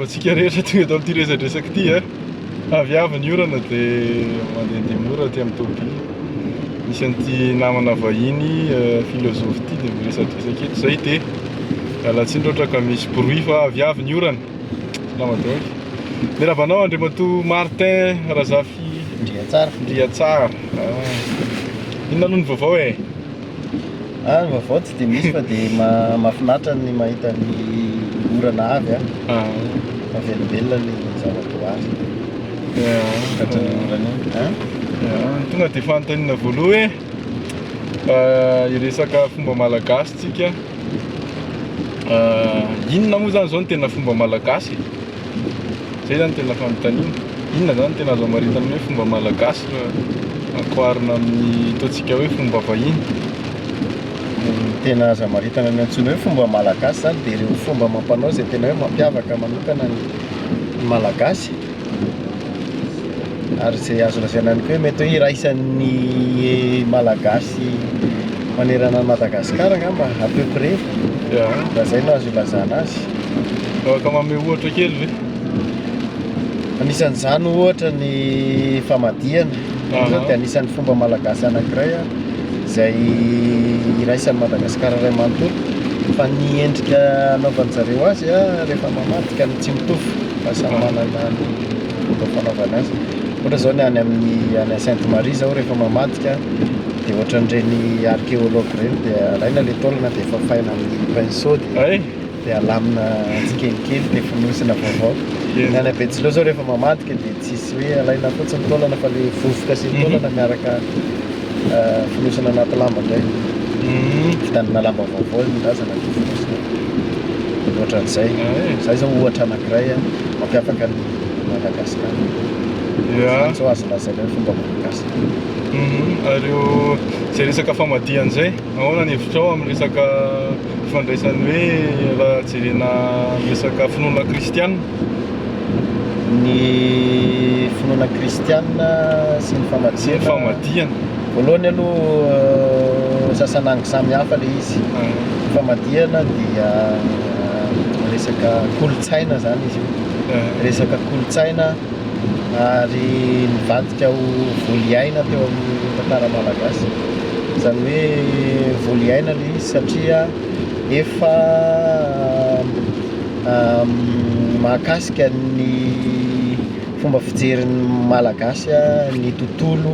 Miarahaba antsika rehetra tonga eto amin'ity resadresaka ity a. Avy avy ny orana dia mandehandeha mora aty amin'ny tôbily. Misy an'ity namana vahiny philosophe ity dia miresadresaka eto izay dia miala tsiny raha ohatra ka misy bruit fa avy avy ny orana. Salama daholo. Miarahaba anao Andriamatoa Martin Razafy Ndriatsara. Ndriatsara. Ah. Inona aloha ny vaovao e? Ah, ny vaovao tsy dia misy fa dia mahafinaritra ny mahita ny orana avy an. Ah. Mahavelombelona ny zava-boary. Ya. Tratran'ny orana iny. Hein? Ya, tonga dia fanontaniana voalohany hoe hiresaka fomba malagasy tsika. Inona moa zany zao no tena fomba malagasy e? Zay zany tena fanontaniana. Inona zany tena azo amaritana hoe fomba malagasy raha ankoharina amin'ny ataontsika hoe fomba vahiny? Ny tena azo amaritana ny antsoina hoe fomba malagasy zany dia ireo fomba amam-panao izay tena hoe mampiavaka manokana ny malagasy. Ary izay azo lazaina ihany koa hoe mety hoe iraisan'ny malagasy manerana an'i Madagasikara angamba à peu près. Ya. Raha izay no azo ilazana azy. Afaka manome ohatra kely ve? Anisan'izany ohatra ny famadihana. Io zao dia anisan'ny fomba malagasy anankiray izay iraisan'i Madagasikara iray manontolo. Fa ny endrika anaovan-dry zareo azy rehefa mamadika no tsy mitovy fa samy manana ny fomba fanaovany azy. Ohatra zao ny any amin'ny any Sainte Marie zao rehefa mamadika dia ohatran'ireny archéologue ireny dia alaina ilay taolana dia fafaina amin'ny pinceau dia dia alamina tsikelikely dia fonosina vaovao. Ny any Betsileo zao rehefa mamadika dia tsisy hoe alaina fotsiny taolana fa le vovoka sy ny taolana miaraka fonosina anaty lamba indray. Vitanina lamba vaovao ny razana dia fonosina. Ohatran'izay. Izay zao ohatra anankiray mampiavaka an'i Madagasikara. Izany zao azo lazaina hoe fomba malagasy. Ary io izay resaka famadihana izay, ahoana ny hevitrao amin'ny resaka fifandraisan'ny hoe raha jerena amin'ny resaka finoana kristiana? Ny finoana kristiana sy ny famadihana. Sy ny famadihana. Voalohany aloha sasanangy samy hafa ilay izy. Ny famadihana dia resaka kolontsaina izany izy io. Resaka kolontsaina ary nivadika ho voly aina teo amin'ny tantara malagasy. Izany hoe voly aina ilay izy satria efa mahakasika ny fomba fijerin'ny malagasy ny tontolo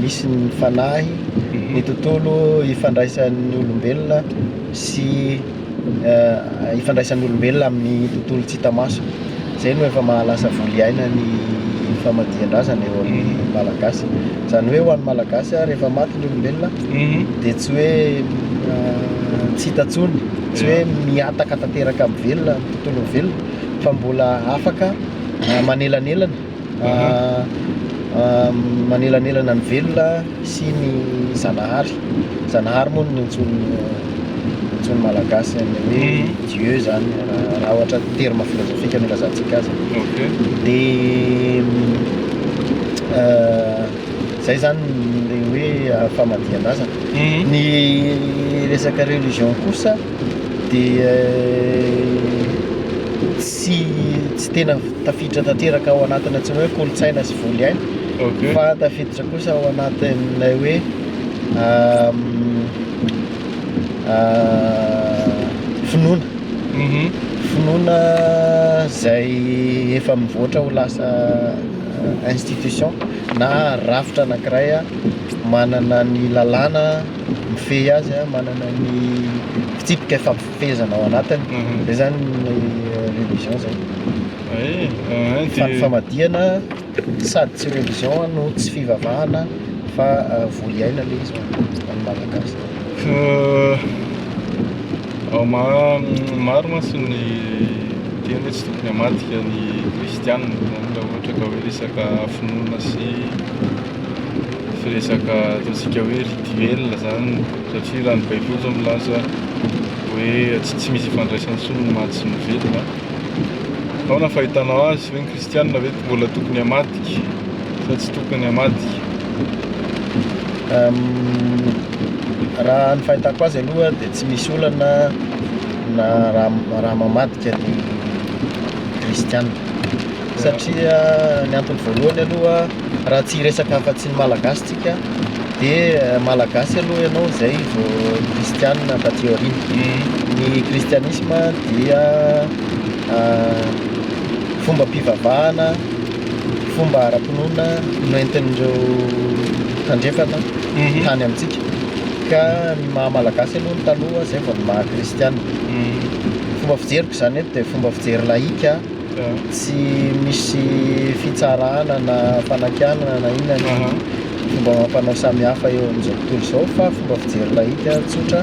misy ny fanahy, ny tontolo ifandraisan'ny olombelona sy ifandraisan'ny olombelona amin'ny tontolo tsy hita maso. Izay no efa mahalasa voly aina ny famadihan-drazana eo amin'ny Malagasy. Izany hoe ho an'ny Malagasy rehefa maty ny olombelona dia tsy hoe tsy hita intsony, tsy hoe mihataka tanteraka amin'ny velona, amin'ny tontolon'ny velona fa mbola afaka manelanelana, manelanelana ny velona sy ny Zanahary. Zanahary moa no niantsoan'ny niantsoan'ny Malagasy an'ilay hoe Dieu zany raha ohatra terme filozofika no ilazantsika azy. Dia zay zany le hoe famadihan-drazana. Ny resaka religion kosa dia tsy tsy tena tafiditra tanteraka ao anatin'ny antsoina hoe kolontsaina sy voly aina fa tafiditra kosa ao anatin'ilay hoe finoana, finoana izay efa mivoatra ho lasa institution na rafitra anankiray manana ny lalàna mifehy azy, manana ny fitsipika ifampifehezana ao anatiny, zay zany ny religion zay. Fa ny famadihana sady tsy religion no tsy fivavahana fa voly aina le izy ho an'ny Malagasy. Maro mantsy ny miteny hoe tsy tokony hamadika ny kristianina zany raha ohatra ka hoe resaka finoana sy resaka ataontsika hoe rituel zany satria raha ny baiboly zao milaza hoe tsy misy ifandraisany intsony ny maty sy ny velona. Ahoana ny fahitanao azy hoe ny kristianina ve mbola tokony hamadika sa tsy tokony hamadika? Raha ny fahitako azy aloha dia tsy misy olana na raha raha mamadika ny. kristiana. Satria ny antony voalohany aloha raha tsy hiresaka afa-tsy ny Malagasy tsika dia Malagasy aloha ianao izay vao kristiana taty aoriana. Ny kristianisma dia fombam-pivavahana, fomba ara-pinoana noentin'ireo tandrefana tany amintsika. Ka ny maha Malagasy aloha ny taloha izay vao ny maha kristiana. Fomba fijeriko izany eto dia fomba fijery laika. Tsy misy fitsarana na fanakianana na inona ny fomba amam-panao samihafa eo amin'izao tontolo izao fa fomba fijery lahika tsotra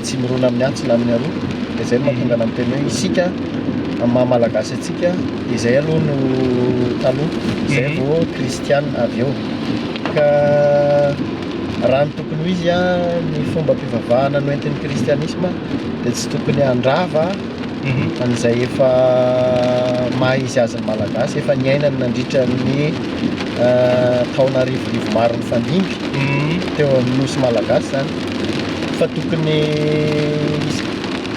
tsy mirona amin'ny atsy na amin'ny aroa. Dia izay no mahatonga anà miteny hoe isika amin'ny maha malagasy antsika dia izay aloha no taloha, izay vao kristiana avy eo. Ka raha ny tokony ho izy ny fombam-pivavahana noentin'ny kristianisma dia tsy tokony handrava an'izay efa maha izy azy ny Malagasy, efa niainany nandritra ny taona arivorivo maro nifandimby teo amin'ny nosy Malagasy izany fa tokony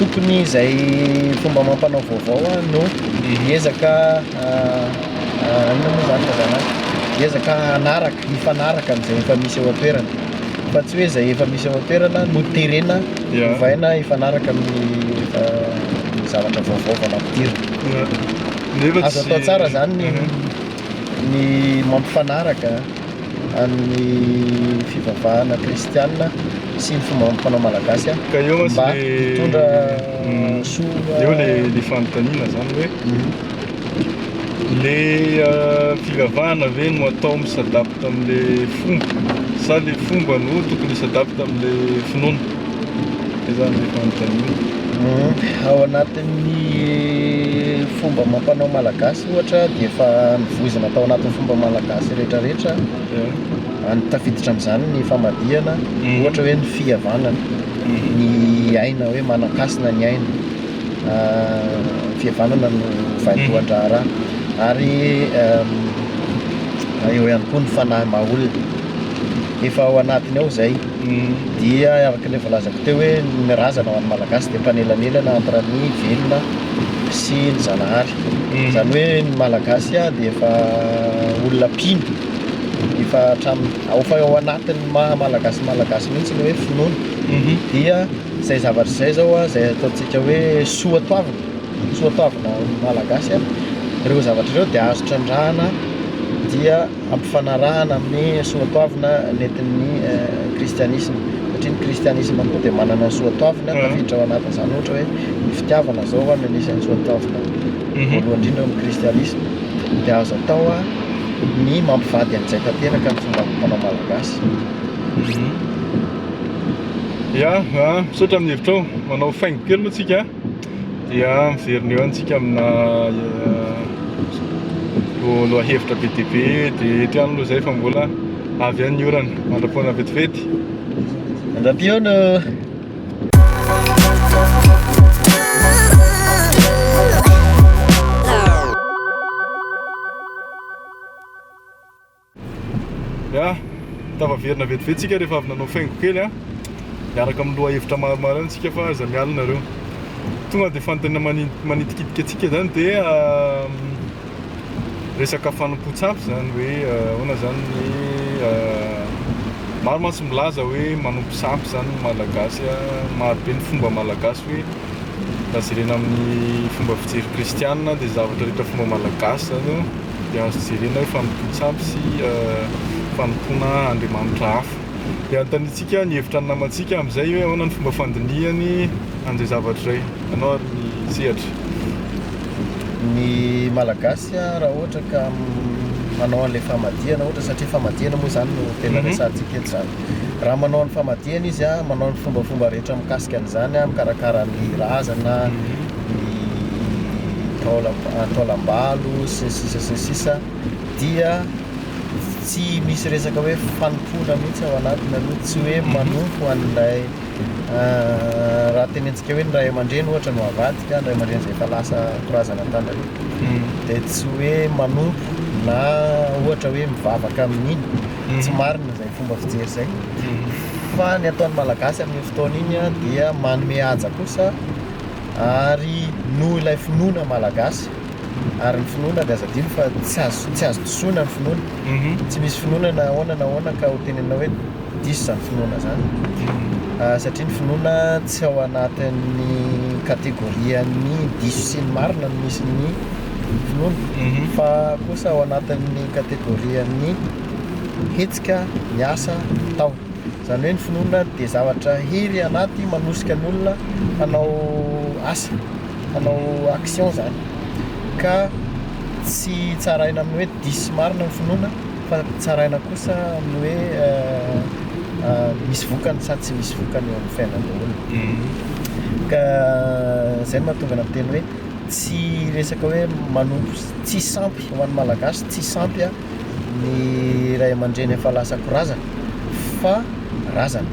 tokony izay fomba amam-panao vaovao no hiezaka inona moa izany filazana azy, hiezaka hanaraka, hifanaraka amin'izay efa misy eo an-toerana fa tsy hoe izay efa misy eo an-toerana no terena ovaina hifanaraka amin'ny efa ny zavatra vaovao vao nampidirina. Nefa Azo atao tsy tsara zany ny ny mampifanaraka an'ny fivavahana kristiana sy ny fomba amam-panao malagasy Ka eo mantsy mba le hitondra soa. Eo le le fanontaniana zany hoe Le fivavahana ve no atao mi-s'adapte amle fomba sa le fomba no tokony hi-s'adapte amle finoana? Zay zany le fanontaniana. Ao anatin'ny fomba amam-panao malagasy ohatra dia efa novoizina tao anatin'ny fomba malagasy rehetrarehetra, tafiditra amin'izany ny famadihana, ohatra hoe ny fihavanana, ny aina hoe manan-kasina ny aina. Fihavanana no vaindohan-draharaha ary eo ihany koa ny fanahy maha olona. Efa ao anatiny ao izay. Dia araka ilay voalazako teo hoe ny razana ho an'ny Malagasy dia mpanelanelana entre ny velona sy ny Zanahary. Izany hoe ny Malagasy dia efa olona mpino, efa hatramin'ny, efa ao anatin'ny maha Malagasy Malagasy mihitsy ny hoe finoana. Dia Izay zavatra izay izao a, izay ataontsika hoe soatoavina, soatoavina malagasy a, ireo zavatra ireo dia azo trandrahana dia ampifanarahana amin'ny soatoavina nentin'ny kristianisma, satria ny kristianisma koa dia manana ny soatoavina tafiditra ao anatin'izany ohatra hoe ny fitiavana izao no anisan'ny soatoavina voalohany indrindra ao amin'ny kristianisma, dia azo atao ny mampivady an'izay tanteraka ny fomba amam-panao malagasy. Ya, misaotra amin'ny hevitrao. Manao faingo kely moa tsika dia miverina eo antsika amina lohahevitra be dia be dia eto ihany aloha izay fa mbola avy any ny orana. Mandra-poana vetivety. Mandra-pihaona. Ya, tafaverina vetivety tsika rehefa avy nanao faingo kely a. Miaraka amin'ny lohahevitra maromaro ihany tsika fa aza miala nareo. Tonga dia fanontaniana manitikitika antsika zany dia resaka fanompoan-tsampy zany hoe ahoana zany ny maro mantsy milaza hoe manompo sampy zany ny Malagasy a, maro be ny fomba malagasy hoe raha jerena amin'ny fomba fijery kristianina dia zavatra rehetra fomba malagasy zany io. dia azo jerena hoe fanompoan-tsampy sy fanompoana andriamanitra hafa. Dia anontaniantsika ny hevitra ny namantsika amin'izay hoe ahoana ny fomba fandinihany an'izay zavatra izay. Anao ary ny sehatra. Ny Malagasy raha ohatra ka manao an'ilay famadihana ohatra satria famadihana moa izany no tena resahantsika eto izany. Raha manao ny famadihana izy, manao ny fombafomba rehetra mikasika an'izany, mikarakara ny razana, ny taolam-balo sy ny sisa sy ny sisa dia tsy misy resaka hoe fanompoana mihitsy ao anatiny aloha, tsy hoe manompo an'ilay raha tenentsika hoe ny ray aman-dreny ohatra no avadika, ny ray aman-dreny izay efa lasa korazana Antananarivo dia tsy hoe manompo na ohatra hoe mivavaka amin'iny, tsy marina izay fomba fijery izay fa ny ataon'ny Malagasy amin'iny fotoana iny dia manome haja kosa. Ary noho ilay finoana malagasy, ary ny finoana dia aza adino fa tsy azo tsy azo disoina ny finoana. Tsy misy finoana na ahoana na ahoana ka ho tenenina hoe diso izany finoana izany. Satria ny finoana tsy ao anatin'ny kategorian'ny diso sy ny marina no misy ny finoana, fa kosa ao anatin'ny kategorian'ny hetsika, ny asa atao. Izany hoe ny finoana dia zavatra hery anaty manosika ny olona hanao asa, hanao action izany. Ka tsy tsaraina amin'ny hoe diso sy marina ny finoana fa tsaraina kosa amin'ny hoe misy vokany sa tsy misy vokany eo amin'ny fiainan'ny olona. Ka izay no mahatonga anah miteny hoe tsy resaka hoe manompo tsy sampy ho an'ny Malagasy tsy sampy ny ray aman-dreny efa lasa korazana fa razana.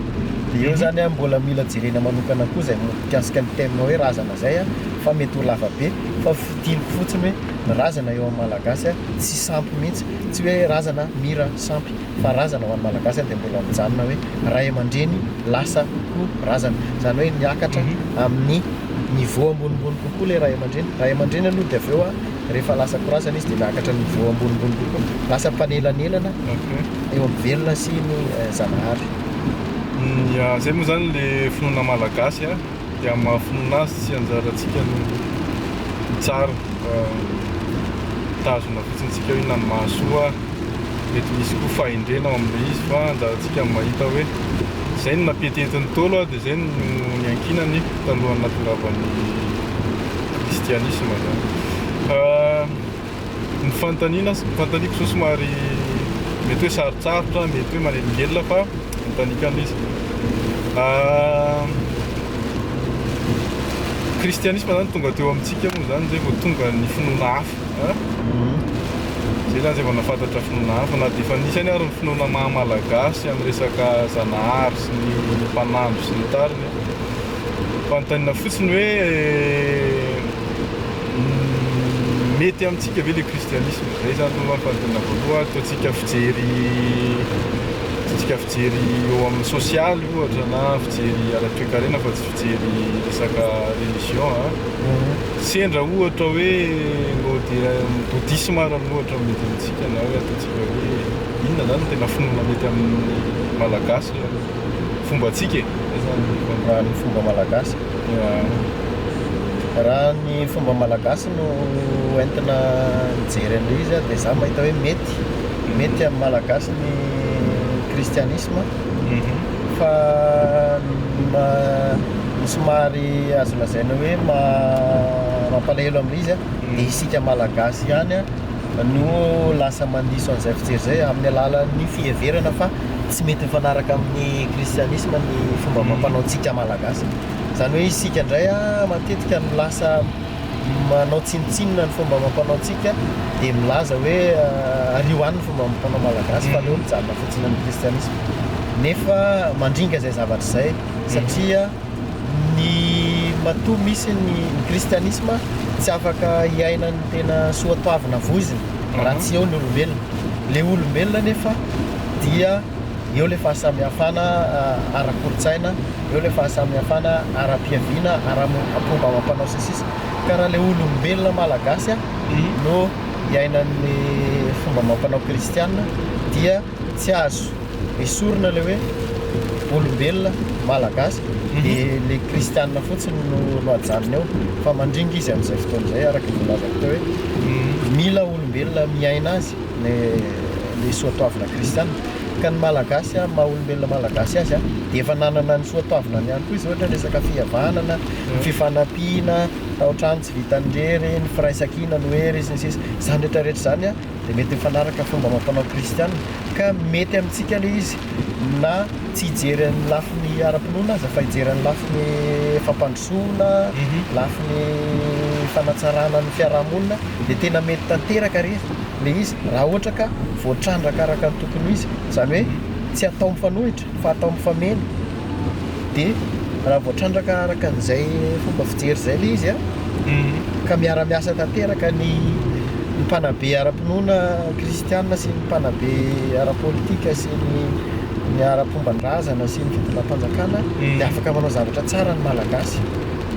Dia eo zany an mbola mila jerena manokana koa izay mikasika ny thème hoe razana zay an, fa mety ho lava be fa fintiniko fotsiny hoe ny razana eo amin'ny Malagasy an tsy sampy mihitsy, tsy hoe razana mira sampy fa razana ho an'ny Malagasy an dia mbola mijanona hoe ray aman-dreny lasa ko razana, izany hoe niakatra amin'ny niveau ambonimbony kokoa ilay ray aman-dreny, ray aman-dreny aloha dia avy eo an Rehefa lasa korazana izy dia miakatra niveau ambonimbony kokoa, lasa mpanelanelana eo amin'ny velona sy ny Zanahary. Ya, zay moa zany le finoana malagasy a, dia amin'ny maha finoana azy tsy anjarantsika no mitsara fa mitazona fotsiny tsika hoe inona no mahasoa, mety misy koa fahendrena ao amin'ilay izy fa anjarantsika ny mahita hoe zay no nampietiety ny Ntaolo dia zay no niankinany talohan'ny nahatongavan'ny kristianisma zany. Ny fanontaniana, ny fanontaniako zao somary mety hoe sarotsarotra, mety hoe manelingelina fa anontaniako ihany izy. Kristianisma zany tonga teo amintsika moa zany zay vao tonga ny finoana hafa an, zay zany zay vao nahafantatra finoana hafa na dia efa nisy ihany ary ny finoana maha malagasy amin'ny resaka zanahary sy ny mpanandro sy ny tariny. Fanontaniana fotsiny hoe mety amintsika ve le kristianisme? Zay zany aloha ny fanontaniana voalohany, ataontsika fijery ataontsika fijery eo amin'ny sosialy ohatra na fijery ara-toekarena fa tsy fijery resaka religion an. Sendra ohatra hoe ngao dia bouddhisme ary no ohatra mety amintsika na hoe ataontsika hoe inona zany no tena finoana mety amin'ny malagasy? Fombantsika e! Raha ny fomba malagasy. Raha ny fomba malagasy no entina mijery an'ilay izy dia za mahita hoe mety, mety amin'ny malagasy ny kristianisma fa ny somary azo lazaina hoe mampalahelo amin'ilay izy dia isika malagasy ihany no lasa mandiso an'izay fijery izay amin'ny alalan'ny fiheverana fa tsy mety mifanaraka amin'ny kristianisma ny fomba amam-panaontsika malagasy. Izany hoe isika indray matetika no lasa manao tsinontsinona ny fomba amam-panaontsika dia milaza hoe ario any ny fomba amam-panao malagasy fa aleo mijanona fotsiny amin'ny kristianisma. Nefa mandringa izay zavatra izay satria Ny matoa misy ny kristianisma tsy afaka hiaina ny tena soatoavina voizina raha tsy eo ny olombelona. Le olombelona nefa dia eo le fahasamihafana ara-kolontsaina, eo le fahasamihafana ara-piaviana, ara-pomba amam-panao sy ny sisa. Ka raha le olombelona malagasy no hiaina ny fomba amam-panao kristiana dia tsy azo esorina le hoe olombelona malagasy de le kristianina fotsiny no no ajanona eo fa mandringa izy amin'izay fotoana izay araka ny voalazako teo hoe mila olombelona miaina azy le le soatoavina kristianina ka ny malagasy a maha olombelona malagasy azy a de efa nanana ny soatoavinany ihany koa izy ohatra resaka fihavanana ny fifanampiana tao-trano tsy vitan'ny irery ny firaisankina no hery sy ny sisa izany rehetra rehetra izany a dia mety mifanaraka fomba amam-panao kristiana ka mety amintsika ilay izy na tsy hijery ny lafiny ara-pinoana aza fa hijery ny lafiny fampandrosoana, lafiny fanatsarana ny fiarahamonina dia tena mety tanteraka re ilay izy raha ohatra ka voatrandraka araka ny tokony ho izy, izany hoe tsy atao mifanohitra fa atao mifameno dia raha voatrandraka araka an'izay fomba fijery izay ilay izy an, ka miara-miasa tanteraka ny ny mpanabe ara-pinoana kristiana sy ny mpanabe ara-politika sy ny ny ara-pomban-drazana sy ny fitondram-panjakana dia afaka manao zavatra tsara ny Malagasy.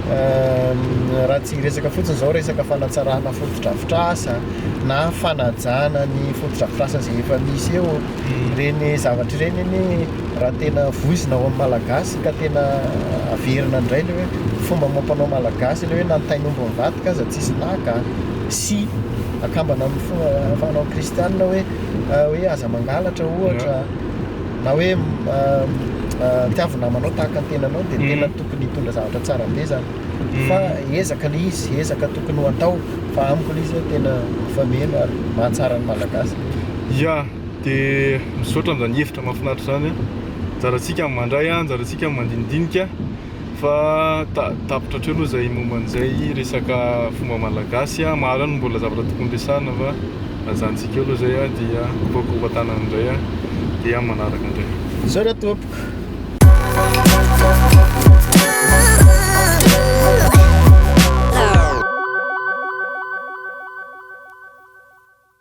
Raha tsy hiresaka fotsiny izao resaka fanatsarana fotodrafitrasa na fanajana ny fotodrafitrasa izay efa misy eo, ireny zavatra ireny anie raha tena voizina ao amin'ny Malagasy ka tena averina indray ilay hoe fomba amam-panao malagasy ilay hoe na ny tain'omby mivadika aza tsisy naka sy akambana amin'ny fomba fanao kristianina hoe hoe aza mangalatra ohatra na hoe tiavo namanao tahaka ny tenanao dia tena tokony hitondra zavatra tsara be zany fa ezaka le izy, ezaka tokony ho atao fa amiko le izy tena mifameno ary mahatsara ny Malagasy. Ya, dia misaotra amin'izany hevitra mahafinaritra izany an. Anjarantsika ny mandray an, anjarantsika ny mandinidinika fa tapitra hatreo aloha izay momba an'izay resaka fomba malagasy an. Maro ihany no mbola zavatra tokony resahina fa ajanontsika eo aloha izay an, dia kopakopa-tanana indray an, dia amin'ny manaraka indray. Misaotra tompoko.